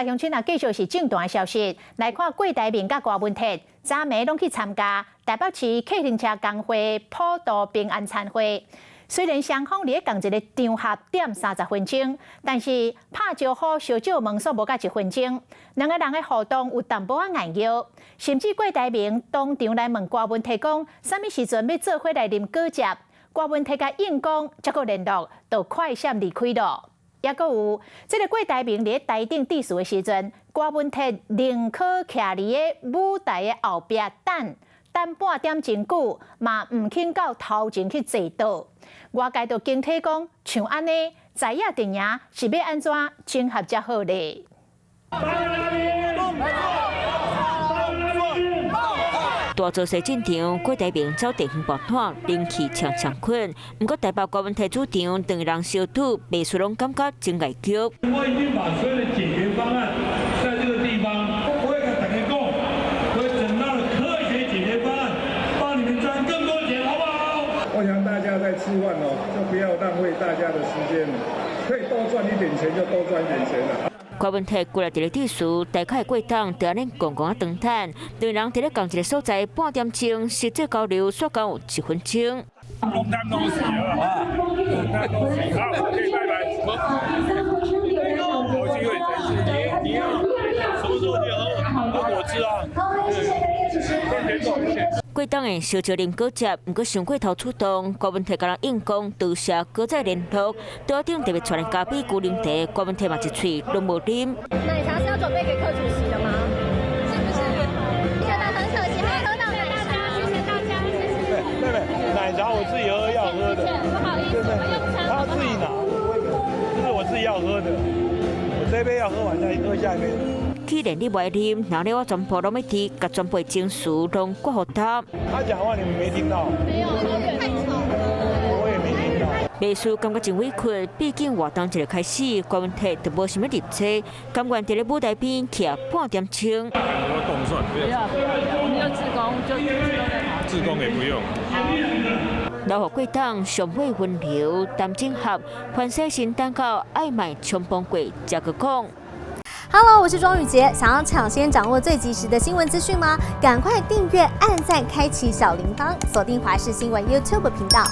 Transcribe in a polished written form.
來鄉親啊，繼續是政壇消息，來看郭台銘佮柯文哲，昨暝攏去參加台北市客運車工會普渡平安餐會。雖然雙方佇咧仝一个場合踮30分鐘，但是拍招呼、相借問煞無夠一分鐘，兩个人的互動有淡薄仔硬拗，甚至郭台銘當場來問柯文哲講，啥物時陣欲做伙來啉果汁？柯文哲共應講，才閣聯絡，就快閃離開囉。抑閣有，這个郭台銘佇咧台頂致辭的時陣，柯文哲寧可徛佇咧舞台的後壁等，等半點鐘久，嘛毋肯到頭前去坐倒。外界就驚體講，像按呢，在野陣營是欲按怎整合才好咧？大造勢進場，郭台銘走地方跋毯，冷氣強強滾。毋過台北柯文哲主場，兩人相拄，袂輸攏感覺真礙腳。我已經把所有的解決方案，在這個地方，我會跟大家講，會整套的科學解決方案，幫你們賺更多錢，好不好？我想大家在吃飯哦，就不要浪費大家的時間，可以多賺一點錢就多賺一點錢啦。柯文哲過來佇咧致辭，大概過檔，就按呢戇戇仔長嘆，兩人佇咧仝一个所在半點鐘，實際交流煞夠有一分鐘。好，拜拜。有機會，你要什麼時候去喝喝果汁啊？過檔的相招啉果汁，毋過傷過頭主動，柯文哲共人應講，多謝閣再聯絡。桌頂特別傳來咖啡龜苓茶，柯文哲嘛一喙攏無啉。奶茶是要準備給柯主席的嗎？是不是？謝謝大很可惜，沒喝到奶茶，謝謝大家，謝謝。妹妹，奶茶我自己喝要喝的，不好意思，我們用餐。他自己拿，這是我自己要喝的，我這杯要喝完再喝下一杯。既然你無愛啉，那咧我全部攏欲佇，共全部情緒攏掛予他。他講話你們沒聽到？沒有，太吵了。我也沒聽到。袂輸感覺真委屈，畢竟活動一个開始，柯文哲就無啥物入座，甘願佇咧舞台邊徛半點鐘。動算，不要不要，我們就志工，就志工在跑。志工也不用。留予過檔上尾分流，陳整合，番西新等到愛賣衝鋒過，才閣講。 Hello，我是莊宇潔，想要搶先掌握最及時的新聞資訊嗎？趕快訂閱、按讚、開啟小鈴鐺，鎖定華視新聞 YouTube 頻道。